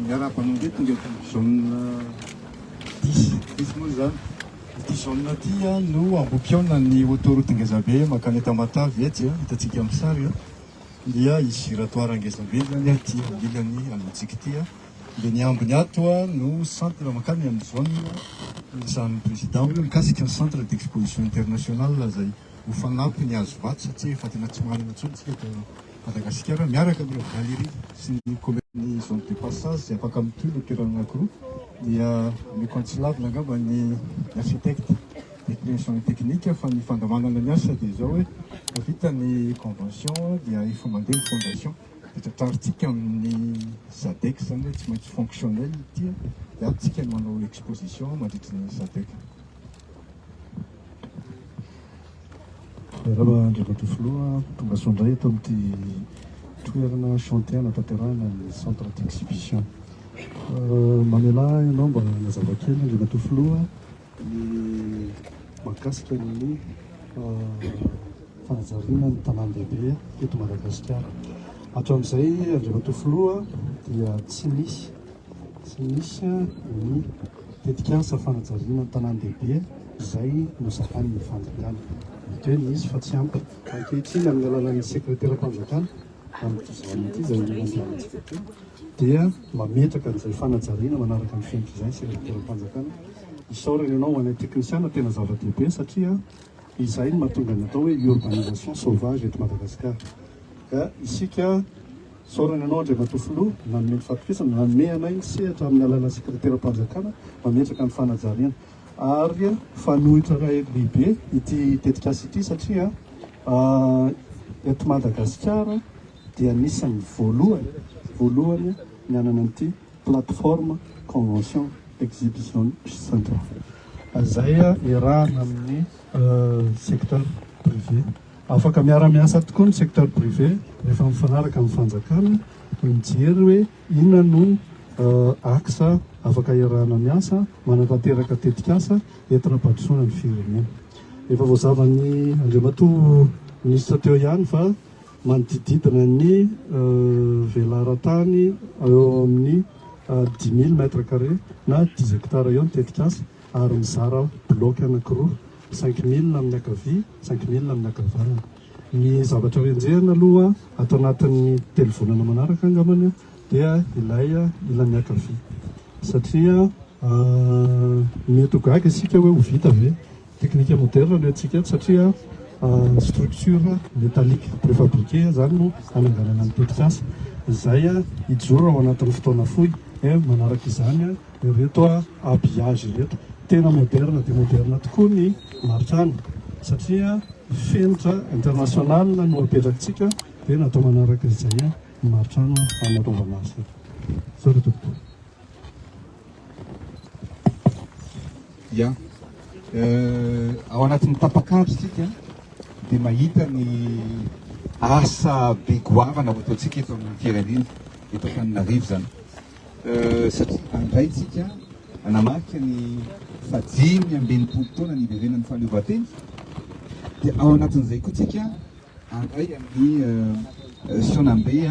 Miarahaba anao indray tonga eto amin'ny zone dix, dix moa izany. Ity zone ity no ambohipihaonan'ny autoroute ngezabe mankany Tamatave etsy, hitantsika amin'ny sary dia hisy giratoire ngezabe izany aty amin'ny ilany alohantsika ity. Dia ny ambiny ato no centre mankany amin'ny zone niresahan'ny président hoe mikasika ny centre d'exposition internationale izay ho fanampiny azo vatsy satria efa tena tsy manana intsony isika eto Madagasikara miaraka amin'ireo galerie sy ny ny zone de passage izay afaka mitohy ilay toerana anankiroa dia omeko antsilavina angamba ny architecte déclinaison technique fa ny fandamanana ny asa dia izao hoe vita ny convention dia efa mandeha ny fondation dia tratrarintsika amin'ny SADC izany hoe tsy maintsy fonctionnel ity dia ato tsika no manao exposition mandritry ny SADC. Miarahaba Andriamatoa Filoha, tonga soa indray eto amin'ity toerana chantier hanatanterahana ny centre d'exhibition. Mamelà ianao mba hanazava kely Andriamatoa Filoha ny mahakasika ny fanajariana ny tanàn-dehibe eto Madagasikara. Hatramin'izay Andriamatoa Filoha dia tsy nisy tsy nisy ny tetikasa fanajariana ny tanàn-dehibe izay nosahanin'ny fanjakana. Mety hoe nisy fa tsy ampy. Ankehitriny amin'ny alalan'ny sekreteram-panjakana amin'ity zone ity izay andehanantsika ity dia mametraka an'izay fanajariana manaraka ny fenitra izay ny sekreteram-panjakana. Isaorana ianao ho anay teknisiana tena zava-dehibe satria izay no mahatonga ny atao hoe urbanisation sauvage eto Madagasikara. Ka isika isaorana ianao Andriamatoa Filoha nanome ny fahatokisana, nanome anay ny sehatra amin'ny alalan'ny sekreteram-panjakana mametraka ny fanajariana. Ary fanohitra iray lehibe ity tetikasa ity satria eto Madagasikara dia anisan'ny voalohany voalohany ny hanana an'ity plateforme convention exhibition center izay iarahana amin'ny secteur privé. Afaka miara-miasa tokoa ny secteur privé rehefa mifanaraka amin'ny fanjakana mijery hoe inona no axe afaka iarahana miasa manatanteraka tetikasa entina hampandrosoana ny firenena. Efa voazavan'ny Andriamatoa Minisitra teo ihany fa manodididina ny velaran-tany eo amin'ny dix mille mètres carrés na dix hectares eo ny tetikasa ary mizara bloc anankiroa, cinq mille amin'ny ankavia, cinq mille amin'ny ankavanana. Ny zavatra ho enjehina aloha ato anatin'ny telo volana manaraka angambany dia ilay ilany ankavia satria mety ho gaga isika hoe ho vita ve? Teknika moderne no entintsika eto satria structure métallique préfabriquée izany no hananganana ny tetikasa izay hijoro ao anatin'ny fotoana fohy. Manaraka izany ireto habillage ireto. Tena moderne dia moderne tokoa ny maritrano satria fenitra international no apetrakitsika dia natao manaraka izay ny maritrano hanaovana azy. Misaotra tompoko. Ya. Ao anatin'ny tapak'andro isika dia mahita ny asa be goavana ho ataontsika eto amin'ny firenena, eto Antananarivo izany. Satria handray tsika hanamarika ny fahadimy amby 60 taona niverenan'ny fahaleovantena, dia ao anatin'izay koa tsika handray amin'ny fihaonambe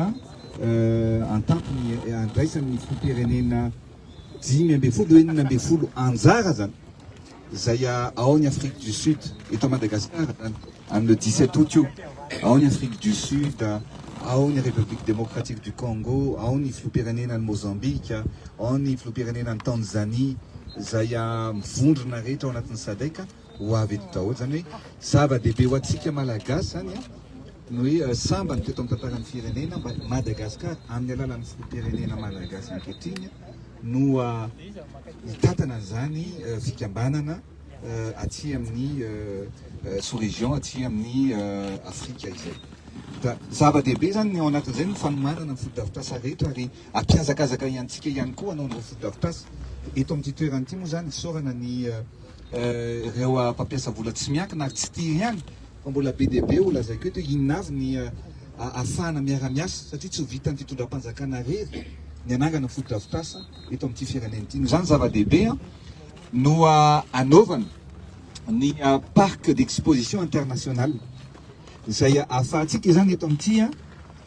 an-tampony handraisan'ny filoham-pirenena 15, 16 anjara zany izay ao ny Afrique du Sud, eto Madagasikara zany, amin'ny le 17 août io, ao ny Afrique du Sud, ao ny République démocratique du Congo, ao ny filoham-pirenena any Mozambique, ao ny filoham-pirenena any Tanzanie, izay mivondrona rehetra ao anatin'ny SADC ho avy eto daholo. Izany hoe zava-dehibe ho antsika Malagasy zany ny hoe sambany teto amin'ny tantaran'ny firenena mba Madagasikara amin'ny alalan'ny filoham-pirenena malagasy ankehitriny no hitantana an'izany fikambanana aty amin'ny sous-région aty amin'ny Afrika izay. Da zava-dehibe izany ny ao anatin'izay ny fanomanana ny fotodrafitrasa rehetra ary hampiazakazaka antsika ihany koa hanao an'ireo fotodrafitrasa. Eto amin'ity toerana ity moa izany isaorana ny ireo mpampiasa vola tsy miankina ary tsy ity ihany fa mbola be dia be ho lazaiko eto hoe inona avy ny ahafahana miara-miasa satria tsy ho vitan'ny fitondram-panjakana irery ny hanangana fotodrafitrasa eto amin'ity firenena ity. Noho izany zava-dehibe no hanaovana ny parc d'exposition international izay ahafahantsika izany eto amin'ity.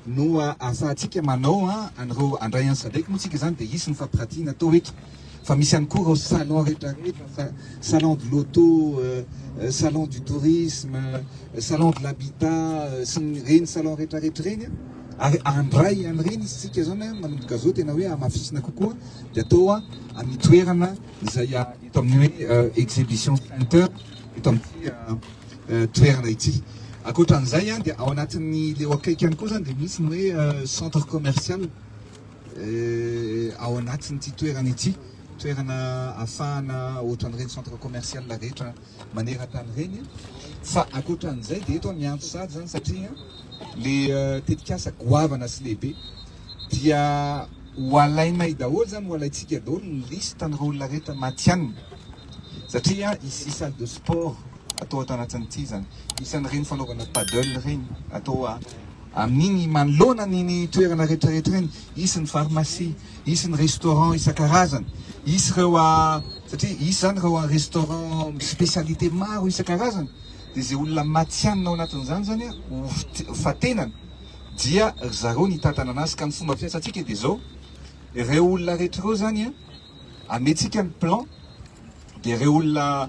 no ahafahantsika manao an'ireo handray an'i Sadec moa tsika izany dia hisy ny fampiratiana atao eto fa misy ihany koa ireo salon rehetra rehetra, salon de l'auto, salon du tourisme, salon de l'habitat sy ny ireny salon rehetra rehetra ireny ary handray an'ireny isika izany manomboka izao tena hoe hamafisina kokoa dia atao amin'ny toerana izay eto amin'ny hoe exhibition center eto amin'ity toerana ity. Ankoatran'izay dia ao anatin'ny le eo akaiky ihany koa izany dia misy ny hoe centre commercial ao anatin'ity toerana ity, toerana ahafahana ohatran'ireny centre commercial rehetra maneran-tany ireny. Fa ankoatran'izay dia eto aho miantso sahady izany satria le tetikasa goavana sy lehibe dia ho alainay daholo izany, ho alaintsika daholo ny liste an'ireo olona rehetra matihanina satria hisy salle de sport atao ato anatin'ity izany, hisy an'ireny fanaovana paddle ireny atao amin'iny manoloana an'iny toerana rehetra rehetra ireny, hisy ny pharmacie, hisy ny restaurant isan-karazany, hisy ireo satria hisy izany ireo restaurant spécialité maro isan-karazany dia izay olona matihanina ao anatin'izany izany ho fatenana dia ry zareo ny hitantana anazy ka ny fomba fiasantsika dia izao, ireo olona rehetra ireo izany amentsika ny plan dia ireo olona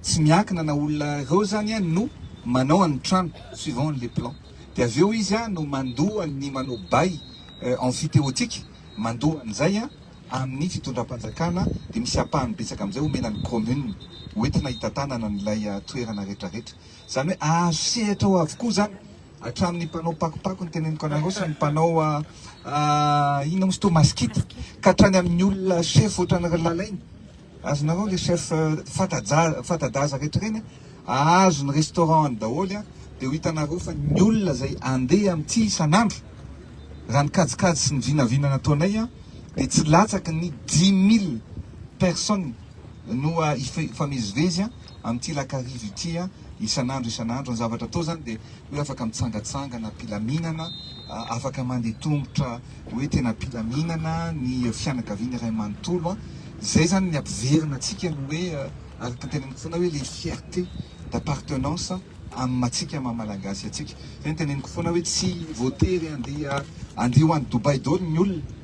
tsy miankina na olona ireo izany no manao an'ny trano suivant an'le plan dia avy eo izy no mandoa ny manao bail emphytéotique mandoa an'izay amin'ny fitondram-panjakana dia misy ampahany betsaka amin'izay omena ny commune hoentina hitantanana an'ilay toerana rehetra rehetra izany hoe ahazo sehatra ao avokoa izany Hatramin'ny mpanao pakopako ny teneniko anareo sy ny mpanao inona moa izy teo masikita ka hatrany amin'ny olona chef ohatran'ny ry Lalaina azonareo le chef fataja fatadaza rehetra ireny ahazo ny restaurant any daholo a dia ho hitanareo fa ny olona izay andeha amin'ity isan'andro raha ny kajikajy sy ny vinavina nataonay a dia tsy latsaky ny 10 000 personnes no hifamezivezy amin'ity lakarivo ity isan'andro isan'andro. Ny zavatra atao izany dia hoe afaka mitsangatsangana am-pilaminana, afaka mandeha tongotra hoe tena am-pilaminana ny fianakaviana iray manontolo. Izay izany ny hampiverina antsika ny hoe araka ny teneniko foana hoe le fierté d'appartenance amin'ny matsika maha malagasy antsika. Izay no teneniko foana hoe tsy voatery handeha handeha ho any Dubaï daholo ny olona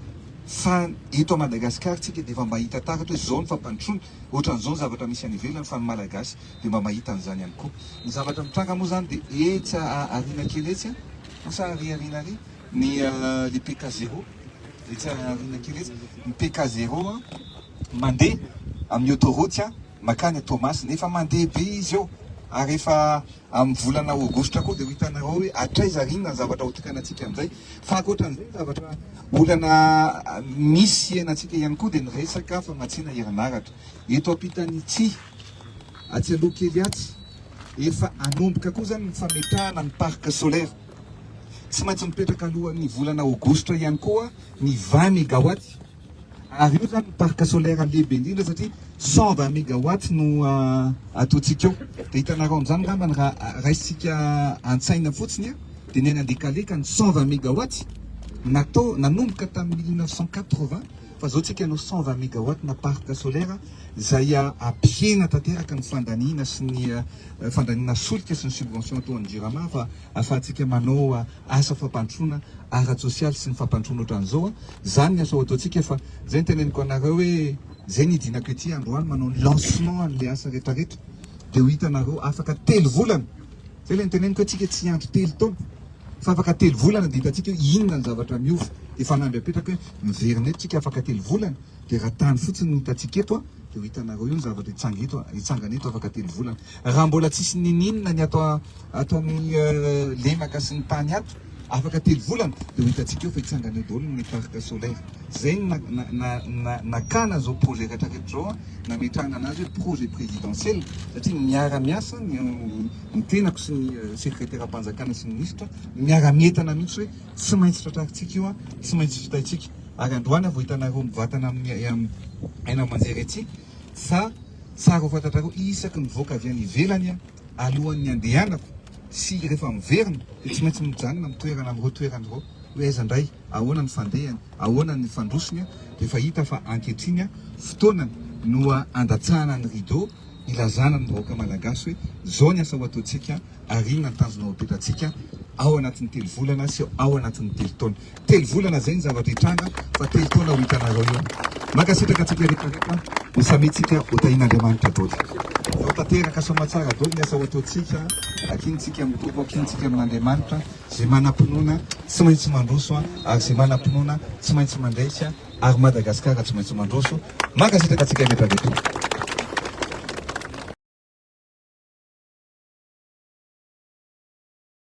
fa eto Madagasikara tsika dia efa mba hita taratra hoe izao ny fampandrosoana, ohatran'izao ny zavatra misy any ivelany fa ny malagasy dia mba mahita an'izany ihany koa. Ny zavatra mitranga moa izany dia etsy aoriana kely etsy an, sa ary aoriana ary, ny le PK zéro, etsy aoriana kely etsy, ny PK zéro an, mandeha amin'ny autoroute an, mankany Toamasina, efa mandeha be izy eo, ary efa amin'ny volana aogositra koa dia ho hitanareo hoe hatraiza ary inona ny zavatra hotokanantsika amin'izay. Fa ankoatran'izay ny zavatra olana misy iainantsika ihany koa dia ny resaka famatsiana herinaratra. Eto ampitan'ity atsy aloha kely atsy, efa hanomboka koa izany ny fametrahana ny parc solaire. Tsy maintsy mipetraka alohan'ny volana aogositra ihany koa ny 20 mégawatts. Ary io izany ny parc solaire lehibe indrindra satria 120 mégawatts no ataontsika eo. Dia hitanareo amin'izany angambany raha raisintsika an-tsaina fotsiny dia ny any Andekaleka ny 120 mégawatts natao nanomboka tamin'ny 1980 fa zao tsika hanao 120 mégawatts na parc solaire izay hampihena tanteraka ny fandaniana sy ny fandaniana solika sy ny subvention atao an'ny Jirama fa ahafahantsika manao asa fampandrosoana ara-tsosialy sy ny fampandrosoana ohatran'izao. Zany ny asa ho ataontsika fa zay ny teneniko anareo hoe zay ny hidinako ety androany manao ny lancement an'le asa retraretra dia ho hitanareo afaka telo volana zay le niteneniko hoe tsika tsy hiandry telo taona fa afaka telo volana dia hitantsika hoe inona ny zavatra miova dia fanamby apetraka hoe miverina eto tsika afaka telo volana dia raha tany fotsiny no hitantsika eto dia ho hitanareo eo ny zavatra hitsanga eto hitsangana eto afaka telo volana raha mbola tsisy nininona ny ato ato amin'ny lemaka sy ny tany ato afaka telo volana dia ho hitantsika eo fa hitsangana eo daholo ny parc solaire. Izay no nakana izao projet rehetra rehetra izao, nametrahana anazy hoe projet présidentiel satria miara-miasa ny tenako sy ny sekreteram-panjakana sy ny minisitra, miara-mientana mihitsy hoe tsy maintsy tratrarintsika io, tsy maintsy vitaintsika. Ary androany aho vao hitanareo mivantana amin'ny haino aman-jery ety fa tsara ho fantatrareo isaky ny mivoaka avy any ivelany aho, alohan'ny handehanako sy rehefa miverina dia tsy maintsy mijanona amin'ny toerana amin'ireo toerana ireo hoe aiza indray, ahoana ny fandehany, ahoana ny fandrosony dia efa hita fa ankehitriny fotoanany no handatsahana ny rideau hilazana ny vahoaka malagasy hoe izao ny asa ho ataontsika ary inona ny tanjona ho apetratsika. ao anatin'ny telo volana sy ao anatin'ny telo taona. Telo volana izay ny zavatra hitranga fa telo taona ho hitanareo eo. Mankasitraka antsika rehetra rehetra ho samia tsika ho tahian'Andriamanitra daholo. Ho tanteraka soamatsara daholo ny asa ho ataontsika, akintsika amin'ny Tompo, akintsika amin'Andriamanitra, izay manam-pinoana tsy maintsy mandroso ary izay manam-pinoana tsy maintsy mandresy ary Madagasikara tsy maintsy mandroso. Mankasitraka antsika rehetra rehetra.